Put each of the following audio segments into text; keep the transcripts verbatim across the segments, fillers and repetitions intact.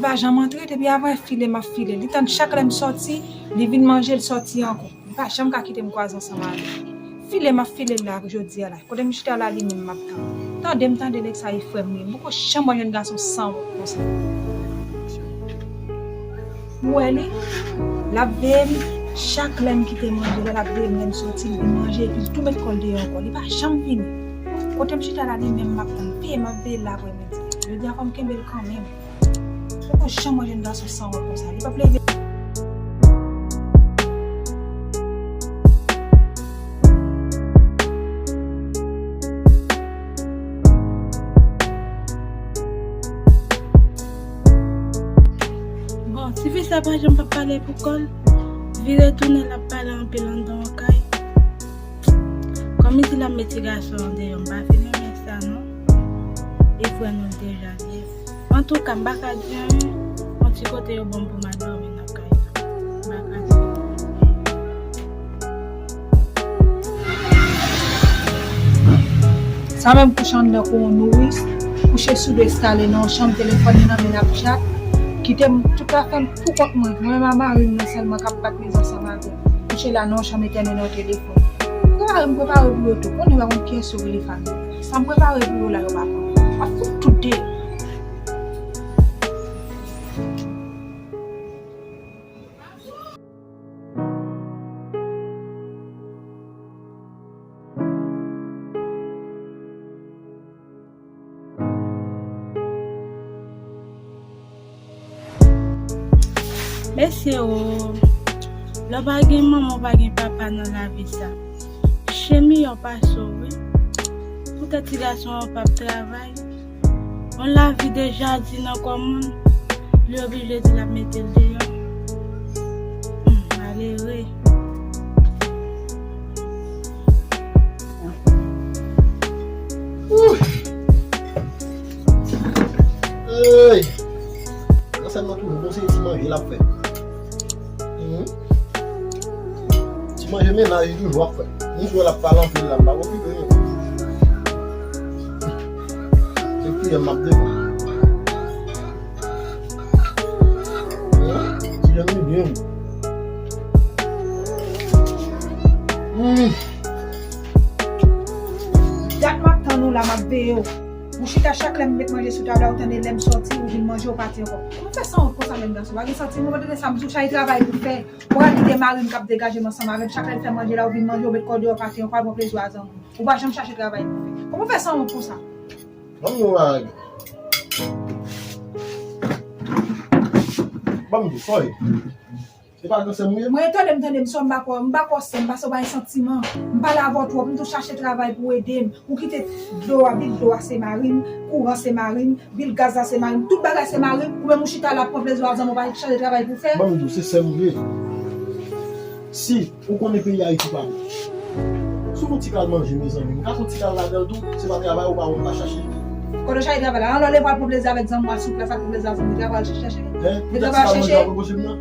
pa janm antre, depi avan file m ap file. Li tann chak lè m sòti, li vin manje, l sòti ankò. Li pa janm ka kite m kwaze ansanm avè l. File m ap file l la jodi a la. Kote m chita la, li menm m ap tann. Tande m tande nèg sa e frè m li. M poko janm wè jèn gason sanwont konsa. Ou wè li, l ap veye m, chak lè m kite manje la, l ap veye m lè m sòti, li vin manje, epi l tou met kò l deyò ankò. Li pa janm vini. Kote m chita la, li menm m ap tann. Veye m ap veye l lapremidi. Jodi a fò m kenbe l kanmenm. Poko janm wè jèn gason sanwont konsa. Li p ap leve. Bon, tifi sa pa janm p ap pale pou kò l. Vire tounen, l ap pale anpil anndan yon kay. Kòm li di l ap met ti gason an deyò, m pa fin renmen sa non. E frè nou deja li ye. Antouka, m pa ka di anyen, yon ti kote yo ban m pou m al dòmi nan kay la. M pa ka di anyen. Sa menm kouche anndan kou yon nouris, kouche sou do estale nan yon chanm, telefòn li nan men l ap chat, kite m tout afè m pou kont mwen, mwen menm a mari m nan sèlman k ap bat miz ansanm avè m. Kouche la nan yon chanm etène nan yon telefòn. Prepare m prepare pou yo tou, konnen pa konn kiyès yo rele fanmi. Sa m prepare pou yo la yo pa pran. M ap fout tout deyò. Mesye o, lè w pa gen manman, w pa gen papa nan lavi sa. Chemi yo pa sove. Poutèt ti gason an p ap travay. Yon lavi de jadi nan kò moun, li oblije di l ap mete l deyò. Hmm, malere. Ey! Nan sèl nan toujou gon seri ti manje l ap fè. Mhm. Ti manje mennaj li toujou ap fè. M jwe l ap pale anpil la, m pa okipe li. Se kiyè m ap defann. Ti jèn li byen. Hmm. Dat m ap tann ou la, m ap veye w. Ou chita chak lè m met manje sou tab la, ou tande lè m sòti, ou vin manje, ou pati ankò. Kòman w fè sanwont konsa menm gason? Pa gen santiman, ou pa tande sa m di w, chaje travay pou fè. Ou pa kite mari m k ap degaje m ansanm avè m, chak lè l fè manje la, ou vin manje, ou met kò deyò, pati ankò, al pran plezi a zanmi w. Ou pa janm chache travay pou fè. Kòman w fè sanwont konsa? Ban m yon bagay. Ban m di w, sòy. Se pa gran sè m ou ye? Mwen, tande m, tande m, sòy, m pa kwè, m pa kwè w sè m, paske w pa gen santiman. M pale avè w twòp, m tou chache travay pou w ede m. Ou kite dlo a, bil dlo a se mari m, kouran se mari m, bil gaz la se mari m, tout bagay se mari m, ou menm ou chita la ap pran plezi w a zanmi w, pa chache travay pou w fè. Ban m di w, se sè m ou ye. Si ou konnen peyi Ayiti pa bon, si w fè yon ti kal manje, mezanmi, m ka fè yon ti kal ladan l tou, se pa travay ou pa wè m pa chache. Kote w chache travay la? Anlè w leve al pran plezi avèk zanmi w a sou plas, al pran plezi avèk zanmi w, travay al chèche. Hein? Pou tèt ti kal manje w ap repwoche m nan?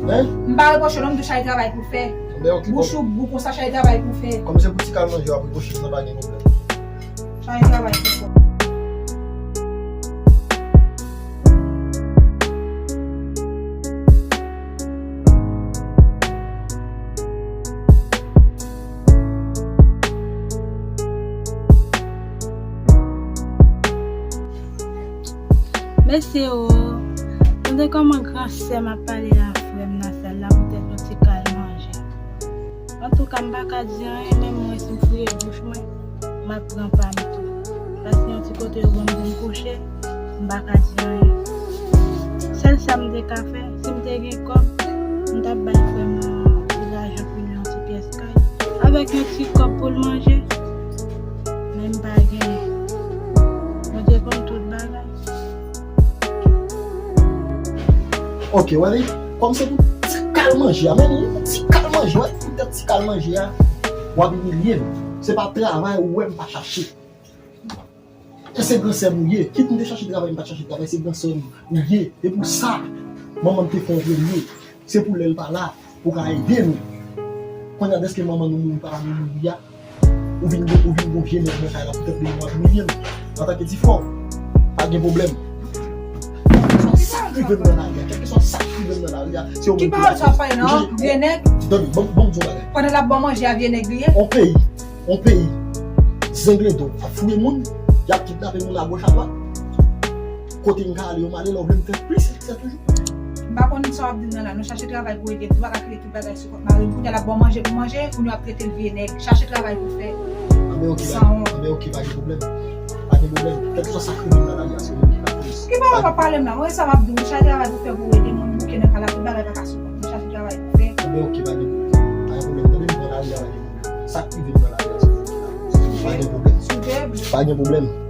Hein? M pa repwoche w non, m di w chache travay pou fè. Bouch ou gou konsa, chache travay pou fè. Kòm se pou ti kal manje w ap repwoche m nan, pa gen pwoblèm. Chaje travay pou fè. Mesye o, tande kòman gran sè m ap pale a frè m nan sal la poutèt yon ti kal manje. Antouka, m pa ka di anyen, men mwen, si m fouye bouch mwen, m ap pran pa m tou. Paske yon ti kote yo ban m pou m kouche, m pa ka di anyen. Sèl sa m te ka fè, si m te gen kòb, m t ap bay frè m nan ti lajan pou l yon ti pyès kay. Avèk yon ti kòb pou l manje, men m pa genyen. Bondye konn tout bagay. Ok, wè li. Kòm se pou ti kal manje a, men li, ti kal manje, wè, poutèt ti kal manje a, w ap imilye m. Se pa travay ou wè m pa chache. E se gran sè m ou ye. Kit m te chache travay, m pa t chache travay, se gran sè m ou ye. E pou sa, manman m te fè w premye. Se pou lè l pa la, pou ka ede nou. Kounye a, dèske manman nou mouri, papa nou mouri a, ou vin, ou vin gon vye nèg nan kay la poutèt de nou ap imilye m. Antanke ti frè w, pa gen pwoblèm. Sa w Rive m nan lari a, kèlkeswa sa k rive m nan lari a, se yon moun ki la koz. Ki pawòl sa w pale non, vye nèg? Tande, ban m di w yon bagay. Pandan l ap ba w manje a, vye nèg li ye? On peyi, on peyi, zengledo ap fouye moun, y ap kidnape moun agoch adwat. Kote m ka ale, yo m ale, lè w vle m fè plis eksè toujou. M pa konn sa w ap di m nan la, nou chache travay pou ede, nou pa ka kite tout bagay sou kont mari m. Kounye a l ap ba w manje pou manje, kounye a w ap trete l vye nèg. Chache travay pou fè. Anben oke, pa gen pwoblèm. Pa gen pwoblèm. Kèlkeswa sa k rive m nan lari a, se ou menm ki lakoz. Ki pawòl w ap pale m la? Mwen sa m ap di w, nou chache travay pou fè pou ede moun bouke nan kay la, tout bagay pa ka sou kont nou, chache travay pou fè. Anben oke, pa gen pwoblèm. Pa gen pwoblèm, tande m nan lari a, pa gen pwoblèm. Sa k rive m nan lari a, se ou menm ki lakoz. Pa gen pwoblèm. Pa gen pwoblèm.